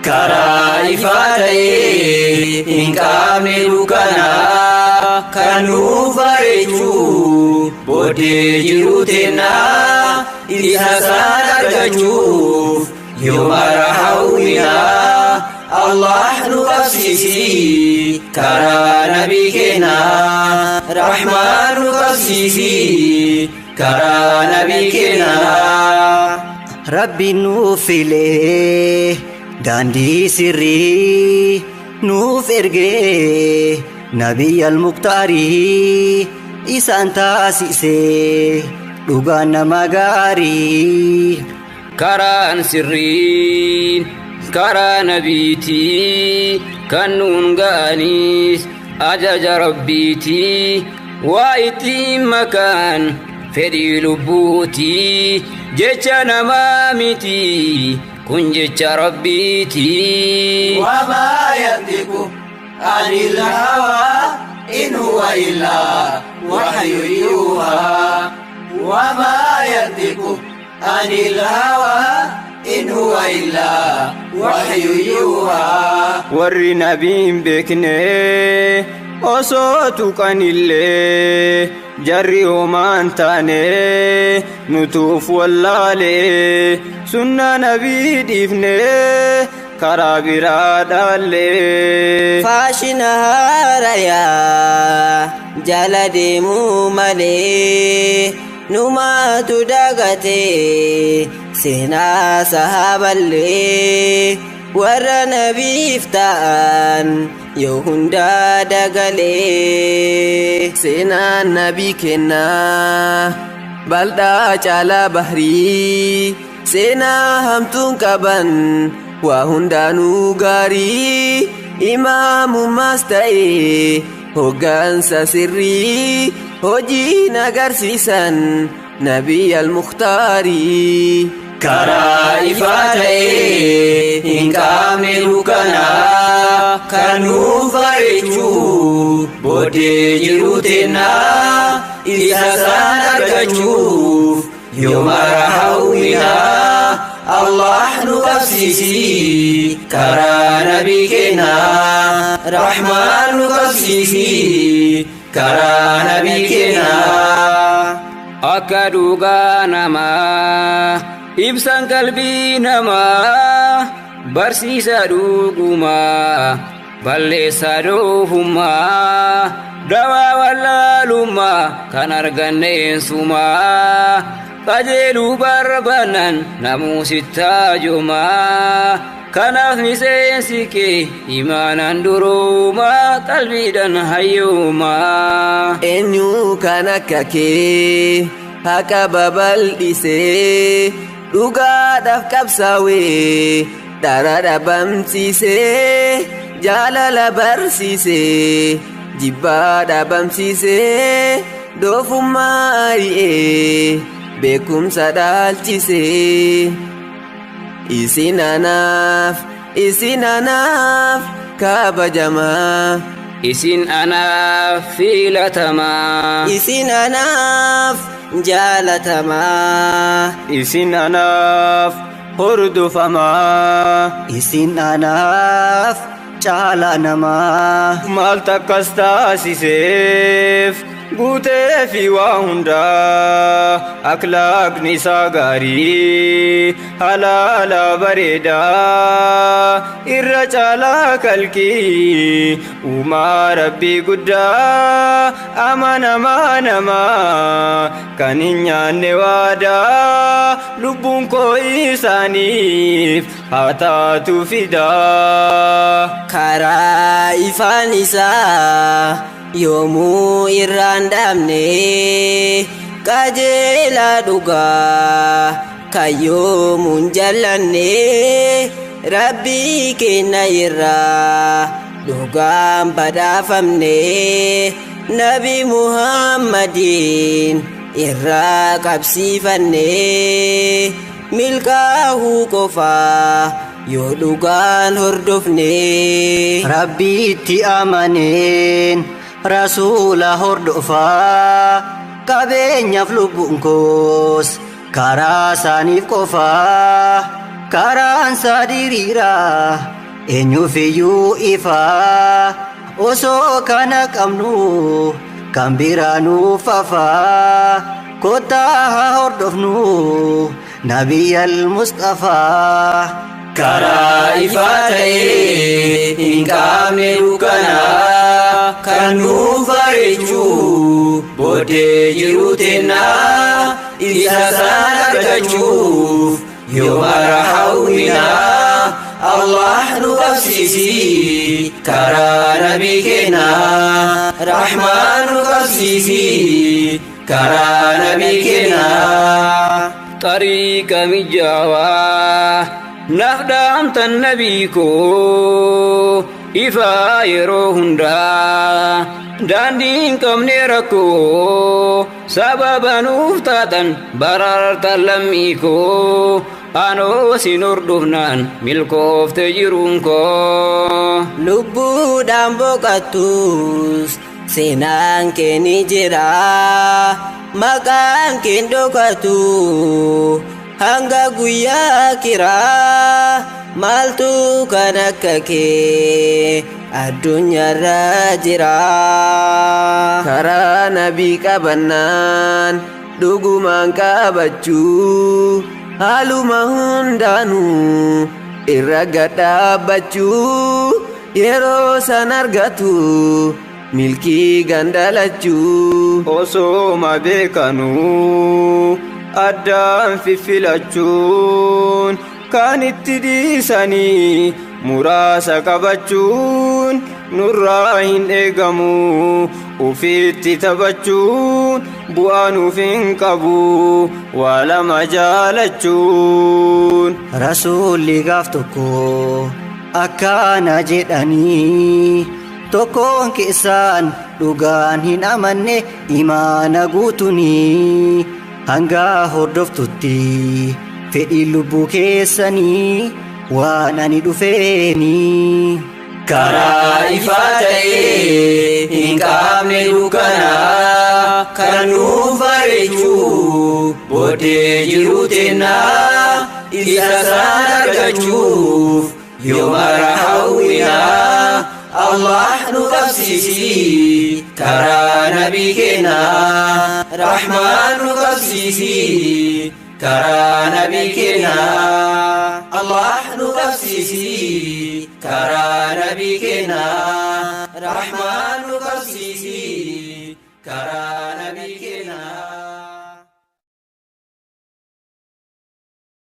Karaa ifaa ta'ee hin qabne dukkanaa kan nuuf bareechuu booddee jiru tennaa isa isaan argachuuf yoo mara hawwinaa. Allah nu qabsiisi karaa nabii kennaa, Rahmaan nu qabsiisi karaa nabii kennaa. Rabbiin nuuf filee daandii sirrii nuuf ergee Nabiy al-Muktaarii isaan taasisee dhugaan nama gaarii. Karaan sirriin karaa nabiitii kan nuun ga'anis ajaja rabbiitii waa ittiin makaan fedhii lubbuutii jecha namaa miti kun jecha rabbiitii. وما ينطق عن الهوى إن هو إلا وحي يوحى. وما ينطق عن الهوى إن هو إلا وحي يوحى. Warri nabiin beekne osoo tuqanillee jarri homaan taane nutuuf wallaale sunnaa nabii dhiifne karaa biraa dhaalle. Faashina haarayaa jala deemuu malee numaatu dagatee seenaa sahaaballee warra nabiif ta'an yoo hundaa dagalee. Seenaan nabii kennaa bal'aa caalaa bahrii seenaa hamtuun qaban waa hundaanuu gaarii imaamummaas ta'e hoggansa sirrii hojiin agarsiisan nabiy al-Mukhtaarii. Karaa ifaa ta'ee hin qabne dukkanaa kan nuuf bareechuu booddee jiru tennaa isa isaan argachuuf yoo mara hawwinaa. Allah nu qabsiisi karaa nabii kennaa, Rahmaan nu qabsiisi karaa nabii kennaa. Akka dhugaa namaa ibsan qalbii namaa barsiisa dhugumaa balleessaa doofummaa dawaa wallaalummaa kan arganneen sumaa qajeeluu barbaanan namuusittaajumaa kanaaf miseensi kee imaanaan duroomaa qalbiidhaan hayyoomaa. Eenyu kan akka kee haqa babal'isee dhugaadhaaf qabsaawee dhara dhabamsiisee jaalala barsiisee jibbaa dhabamsiisee doofummaa ari'ee beekumsa dhaalchisee. Isin anaaf, isin anaaf kabajamaa. Isin anaaf filatamaa. Isin anaaf jaalatamaa. Isin anaaf hordofamaa. Isin anaaf caalaa namaa. Maal takkas taasiseef guutee fi waa hundaa akhlaaqni isaa gaarii halaala bareedaa irra caalaa kalqii uumaa rabbii guddaa amanamaa namaa kan hin nyaanne waadaa lubbuun koo isaaniif haa taatu fidaa. Karaa ifaan isaa yoomuu irraan dhaabne qajeelaa dhugaa kan yoomuun jallanne rabbii kenna irraa dhugaan badhaafamne nabi Muhammadiin irraa qabsiifanne milkaa'uu qofaa yoo dhugaan hordofne. Rabbiitti amaneen rasuula hordofaa qabeenyaaf lubbuun koos karaa isaaniif qofaa. Karaan isaa diriiraa eenyuufiyyuu ifaa. Osoo kana qabnu kan biraa nuuf hafaa. Kottaa haa hordofnu Nabiyyal Mustafaa. Karaa ifaa ta'ee hin qabne dukkanaa kan nuuf bareechuu booddee jiru teennaa isa san argachuuf yoo mara hawwinaa. Allah nu qabsiisi karaa nabii keenyaa, Rahmaan nu qabsiisi karaa nabii keenyaa. Xariiqa mijaawaa naaf dhaamtan nabii koo, ifaa yeroo hundaa daandii hin qabne rakkoo, sababa nuuf taatan baraartan lammii koo, anoo sin hordofnaan milkoofte jiruun koo. Lubbuudhaan boqottus seenaan kee ni jira, maqaan kee hin dhokatu hanga guyyaa kiraa. Maaltu kan akka kee addunyaarra jira? Karaa nabii qabannaan dhugumaan qabachuu, haaluma hundaanuu irra gad dhaabbachuu, yeroo san argatu milkii gandalachuu. Osooma beekanuu addaan fiffilachuun kan itti dhiisanii muraasa qabachuun nurraa hin eegamu. Ufitti taphachuun bu'aa nuuf hin qabu waa lama jaalachuun. Rasuulli gaaf tokko akkana jedhanii, tokkoon keessaan dhugaan hin amanne imaana guutunii hanga hordoftutti fedhii lubbuu keessanii waan ani dhufeeni. Karaa ifaa ta'ee hin qabne dukkanaa kan nuuf bareechuu booddee jiru teennaa isa san argachuuf yoo mara hawwinaa. Allah nu qabsiisi karaa nabii keenyaa, Rahmaan nu qabsiisi karaa nabii keenyaa. Allah nu qabsiisi karaa nabii keenyaa, Rahmaan nu qabsiisi karaa nabii.